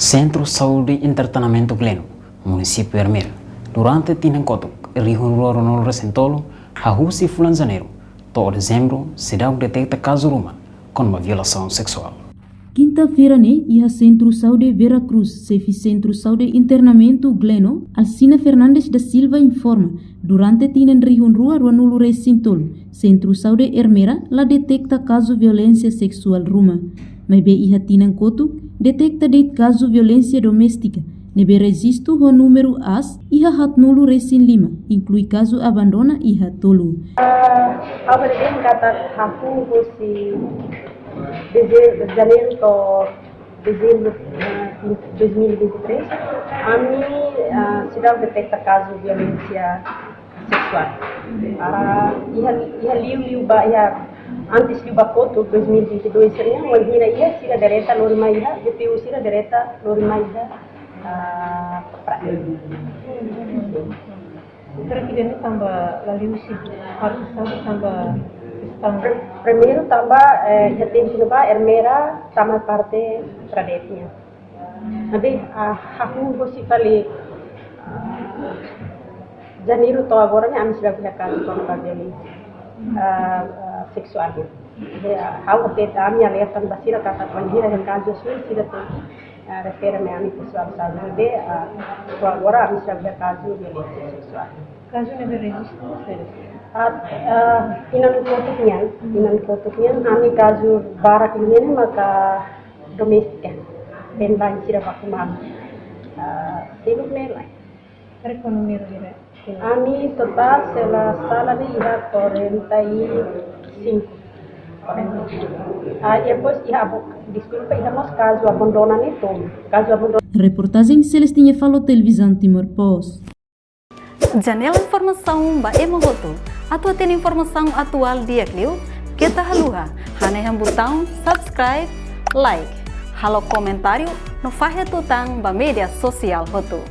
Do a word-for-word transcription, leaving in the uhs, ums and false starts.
Sentru Saúde Internamentu Gleno, Munisípiu Ermera, durante tinan kotuk, rihun rua ruanulu resin tolu, hahú husi fulan Janeiru to'o Dezembru, seidauk deteta kazu ruma kona-ba violasaun seksuál. Kinta-feira ne'e, iha Sentru Saúde Vera Cruz, xefe Sentru Saúde Internamentu Gleno, Alcina Fernandes da Silva informa, durante tinan rihun rua ruanulu resin tolu, Sentru Saúde Ermera la deteta kazu violénsia seksuál ruma. Maibé iha tinan kotuk, deteta de'it kazu violénsia doméstika, ne'ebé rejistu ho númeru aas iha haatnulu resin lima, inklui kazu abandona iha tolu. Ah, ha'u bele dehan katak hahú husi Dezem-, Janeiru to'o Dezembru, ah, dois mil e vinte e três, ami, ah, seidauk deteta kazu violénsia seksuál. Ah, iha, iha liu, liu ba, iha antes liu ba kotuk dois mil e vinte e dois sira-ne'e, wainhira iha sira direta lori mai iha, D P U sira direta lori mai iha, ah, Praia. Será que dentro tanba la liu husi parte saúde tanba kestaun? Pre-, primeiru tanba, eh, iha tempu ne'ebá Ermera tama parte Pradef nian. Maibé, ah, hahú husi fali, ah, Janeiru to'o agora ne'e ami seidauk iha kazu kona-ba violénsia, ah, ah, seksuál. Jadi, ah, ha'u até ami alerta ba sira katak wainhira iha kazu sira, sira tenke, ah, refere mai ami pesoál saúde. Maibé, ah, to'o agora ami seidauk iha kazu violénsia seksuál. Kazu ne'ebé rejistu, sira? Ah, ah, tinan kotuk nian, tinan kotuk nian, ami kazu barak nian maka doméstika, bem-bem sira baku malu. Ah, seluk ne'e lae. Karik ho númeru direta? Ami totál, se la sala ne'e iha quarenta e cinco. Quarenta e cinco. Ah, e depois iha abo-, deskulpa, iha mós kazu abandona ne'e tolu. Kazu abandona. Reportajen Celestina Falo, Televizaun Timor Post. Janela informasaun ba ema hotu. Atu hatene informasaun atuál di'ak liu, keta haluha hanehan butaun subscribe, like, halo komentáriu no fahe tutan ba média sosiál hotu.